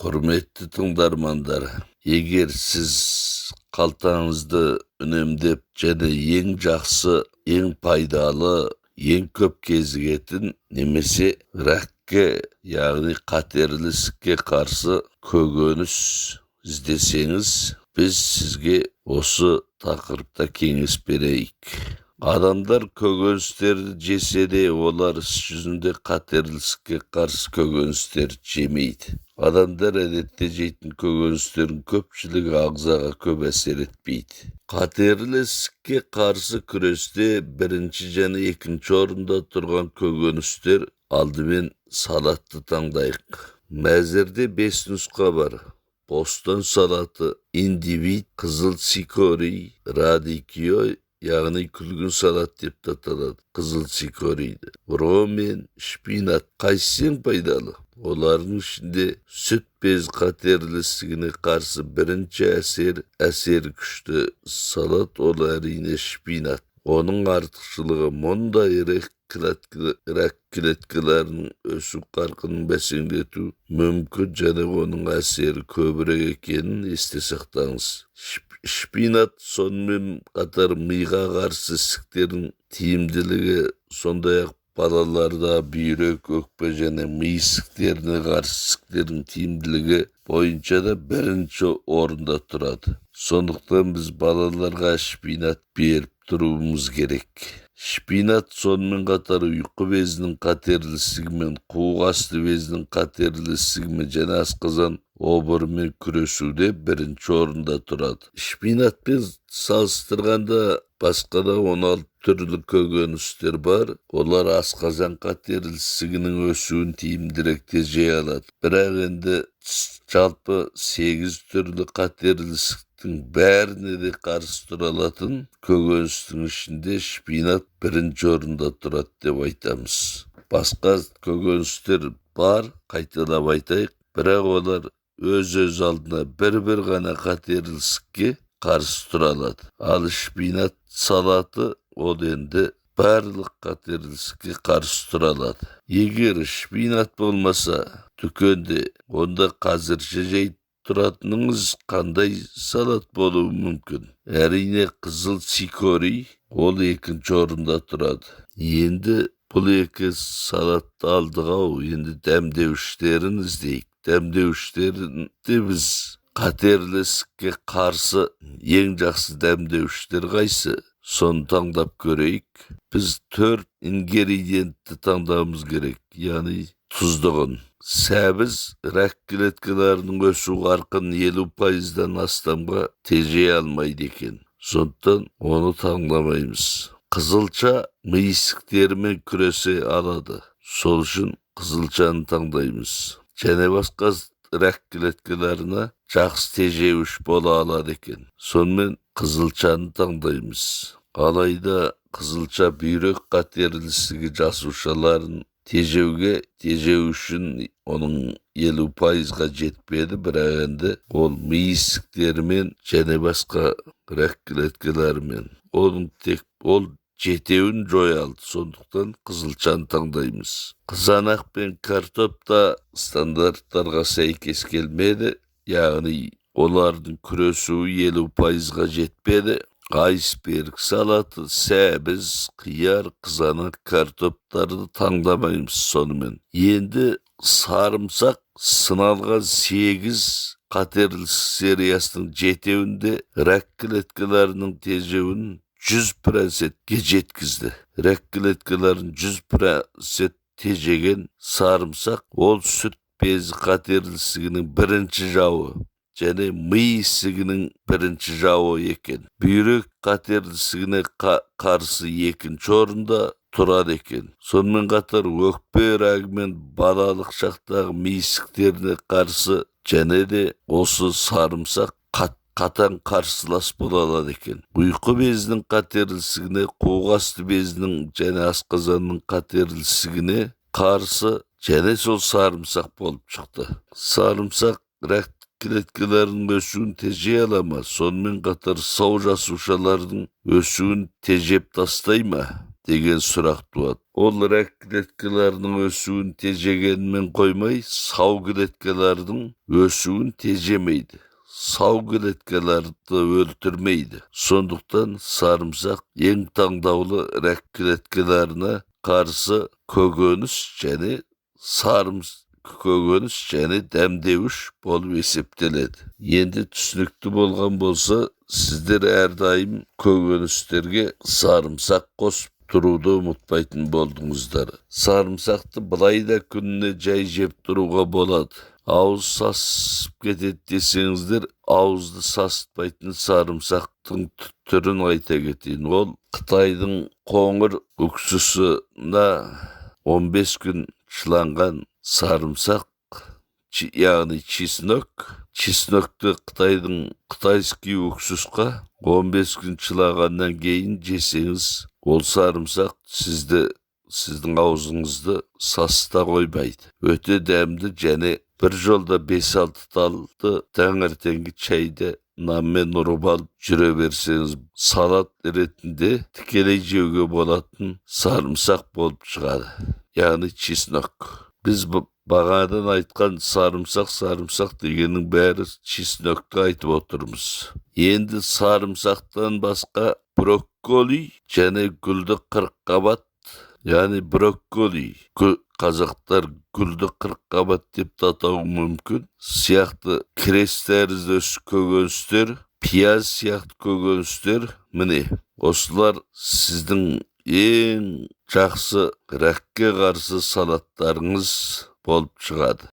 Құрметті тыңдармандар, егер сіз қалтаңызды үнемдеп және ең жақсы, ең пайдалы, ең көп кезігетін немесе ракке, яғни қатерлі ісікке қарсы көкөніс іздесеңіз, біз сізге осы тақырыпта кеңес берейік. Адамдар көкөністерді жесе де, олар іс жүзінде қатерлі ісікке қарсы көкөністер жемейді. Адамдар әдетте жейтін көкөністердің көпшілігі ағзаға көп әсер етпейді. Қатерлі ісікке қарсы күресте бірінші және екінші орында тұрған көкөністер, алдымен салатты таңдайық. Мәзірде 5 нұсқа бар. Бостон салаты, индивид, қызыл цикорий, радикио, яғни күлгін салат деп те аталады, қызыл цикорийді, ромен, шпинат. Қайсысы ең пайдалы? Олардың ішінде сүт безі қатерлі ісігіне қарсы бірінші әсері күшті салат ол әрине шпинат. Оның артықшылығы мұндай рак клеткаларының өсу қарқынын бәсеңдету мүмкін және оның әсері көбірек екенін есте сақтаңыз. Шпинат сонымен қатар миға қарсы ісіктердің тиімділігі, сондай-ақ балаларда бүйрек, өкпе және ми ісіктеріне қарсы ісіктердің тиімділігі бойынша да бірінші орында тұрады. Сондықтан біз балаларға шпинат беріп тұруымыз керек. Шпинат сонымен қатар ұйқы безінің қатерлі ісігімен, қуық асты безінің қатерлі ісігімен және асқазан обырымен күресуде бірінші орында тұрады. Шпинатпен салыстырғанда басқа да 16 түрлі көкөністер бар. Олар асқазан қатерлі ісігінің өсуін тиімдірек тежей алады. Бірақ енді жалпы 8 түрлі қатерлі ісіктің бәріне де қарсы тұра алатын көкөністің ішінде шпинат бірінші орында тұрады деп айтамыз. Басқа көкөністер бар, қайталап айтайық, бірақ олар өз-өз алдына бір-бір ғана қатерлі ісікке қарсы тұра алады. Ал шпинат салаты ол енді барлық қатерлі ісікке қарсы тұра алады. Егер шпинат болмаса дүкенде, онда қазірше жей тұратыныңыз қандай салат болуы мүмкін? Әрине қызыл цикорий, ол екінші орында тұрады. Енді бұл екі салатты алдық ау, енді дәмдеуіштерін іздейік. Дәмдеуіштерінде біз қатерлі ісікке қарсы ең жақсы дәмдеуіштер қайсы? Соны таңдап көрейік. Біз 4 ингредиентті таңдауымыз керек, яғни тұздығын. Сәбіз рак клеткаларының өсу қарқынын 50%-дан астамға тежей алмайды екен. Сондықтан оны таңдамаймыз. Қызылша ми ісіктерімен күресе алады. Сол үшін қызылшаны таңдаймыз. Және басқа рак клеткаларына жақсы тежеуіш бола алады екен. Сонымен қызылшаны таңдаймыз. Алайда қызылша бүйрек қатерлі ісігі жасушаларын тежеу үшін оның 50%-ға жетпеді, бірақ енді ол ми ісіктерімен және басқа рак клеткаларымен оның тек ол жетеуін жоя алды. Сондықтан қызылшаны таңдаймыз. Қызанақ пен картоп та стандарттарға сәйкес келмеді, яғни олардың күресуі 50%-ға жетпеді. Айсберг салаты, сәбіз, қияр, қызанақ, картоптарды таңдамаймыз сонымен. Енді сарымсақ сыналған 8 қатерлі сериясының жетеуінде рак клеткаларының тежеуін 100%-ке жеткізді. Рак клеткаларын 100% тежеген сарымсақ ол сүт безі қатерлі ісігінің бірінші жауы және ми ісігінің бірінші жауы екен. Бүйрек қатерлі ісігіне қарсы екінші орында тұрады екен. Сонымен қатар өкпе рагы мен балалық шақтағы ми ісіктеріне қарсы және де осы сарымсақ қатаң қарсылас бола алады екен. Ұйқы безінің қатерлі ісігіне, қуық асты безінің және асқазанның қатерлі ісігіне қарсы және сол сарымсақ болып шықты. Сарымсақ рак клеткаларының өсуін тежей ала ма? Сонымен қатар сау жасушалардың өсуін тежеп тастай ма? Деген сұрақ туады. Ол рак клеткаларының өсуін тежегенімен қоймай, сау клеткалардың өсуін тежемейді. Сау клеткаларды өлтірмейді. Сондықтан сарымсақ ең таңдаулы рак клеткаларына қарсы көкөніс және көкөніс және дәмдеуіш болып есептеледі. Енді түсінікті болған болса, сіздер әрдайым көкөністерге сарымсақ қосып тұруды ұмытпайтын болдыңыздар. Сарымсақты былай да күніне жай жеп тұруға болады. Ауыз сасып кетеді десеңіздер, ауызды сасытпайтын сарымсақтың түрін айта кетейін. Ол Қытайдың қоңыр уксусына 15 күн шыланған сарымсақ, яғни чеснок. Чеснокты Қытайдың китайский уксусқа 15 күн шылағаннан кейін жесеңіз, ол сарымсақ сіздің аузыңызды сасыта қоймайды. Өте дәмді және бір жолда 5-6 талды таңертеңгі чайды нанмен ұрып алып жүре берсеңіз, салат ретінде тікелей жеуге болатын сарымсақ болып шығады, яғни чеснок. Біз бағанадан айтқан сарымсақ, сарымсақ дегеннің бәрі чеснокты айтып отырмыз. Енді сарымсақтан басқа брокколи және гүлді қырыққабат, яғни брокколи, қазақтар гүлді қырыққабат деп те атауы мүмкін, сияқты крес тәрізді көкөністер, пияз сияқты көкөністер, міне осылар сіздің ең жақсы ракке қарсы салаттарыңыз болып шығады.